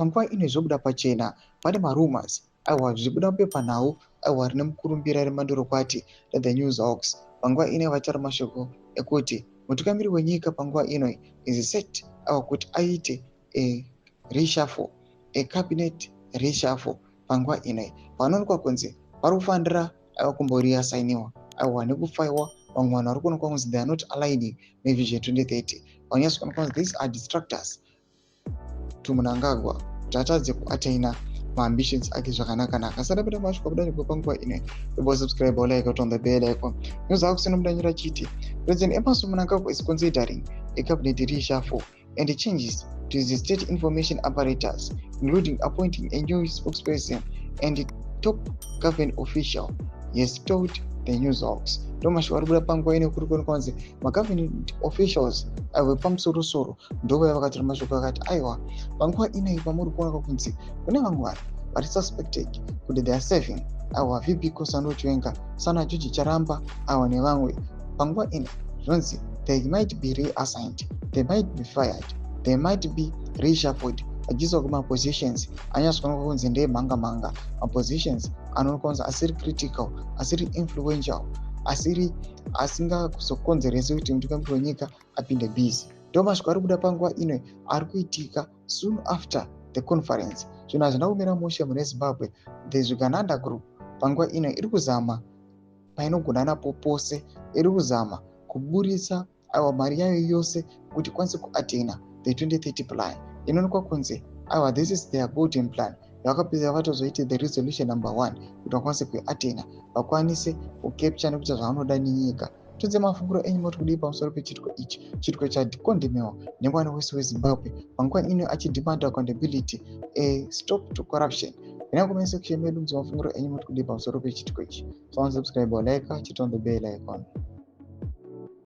Panguva ino zvobuda pachena pane marumours, aiwa, zvichibuda mupepanhau, aiwa, rine mukurumbira remandorokwati reThe News Hawks. Panguva ino vataura mashoko ekuti mutungamiri wenyika panguva ino is set, aiwa, kuti aite a reshuffle, a cabinet reshuffle. Panguva ino panoonekwa kunzi pari kufanira, aiwa, kumboreassigniwa, aiwa, nekufaiwa vamwe vanhu vari kuonekwa kunzi they are not aligning neVision 2030. Vanyatsokuonekwa kunzi these are distractors to Mnangagwa kuti atadze kuattaina maambitions ake zvakanaka-naka. Asati apinda masvika kuda nekwe panguva ino, ibo subscribe, like, on the bell icon. News Hawks inobuda nyora chiti President Emmerson Mnangagwa is considering a cabinet reshuffle and changes to the state information apparatus, including appointing a new spokesperson and top government official, he has told the News Hawks. Ndo mashoko ari kubuda panguva ino. Kuri kuonekwa kunzi magovernment officials aiwa pamusorosoro ndovaya vakatora mashoko akati, aiwa, panguva inoi pamuri kuonekwa kunzi kune vamwe vanhu vari suspected kuti they are serving, aiwa, VP Constantino Chiwenga, sana George Charamba, aiwa, nevamwe. Panguva ino zvinonzi they might be reassigned, they might be fired, they might be reshuffled, vachiiswa kumapositions anyatsokuonekwa kunzi ndeemhanga mhanga, mapositions anoonekwa kunzi asiri critical, asiri influential, asiri asingazokonzeresi kuti mutungamiri wenyika apinde busy. Ndo mashoko ari kubuda panguva ino ari kuitika soon after the conference. Zvinhu hazvina kumira mushe mune Zimbabwe. The Zvigananda Group panguva ino iri kuzama painogona napo pose, iri kuzama kuburitsa, aiwa, mari yayo yose kuti ikwanise kuattaina the 2030 plan. Inoonekwa kunzi, aiwa, this is their golden plan yavakapedza vatozoiti the resolution number one kuti vakwanise kuiattaina, vakwanise kucapture nekuita zvavanoda nenyika. Tudze mafunguro enyu, moti kudii pamusoro pechitiko ichi, chitiko chacondemniwa nemwana wese weZimbabwe panguva ino achidemand accountability, a stop to corruption? Ina comment section medu, mudze mafunguro enyu, moti kudii pamusoro pechitiko ichi. So subscribe, like, hit on the bell icon.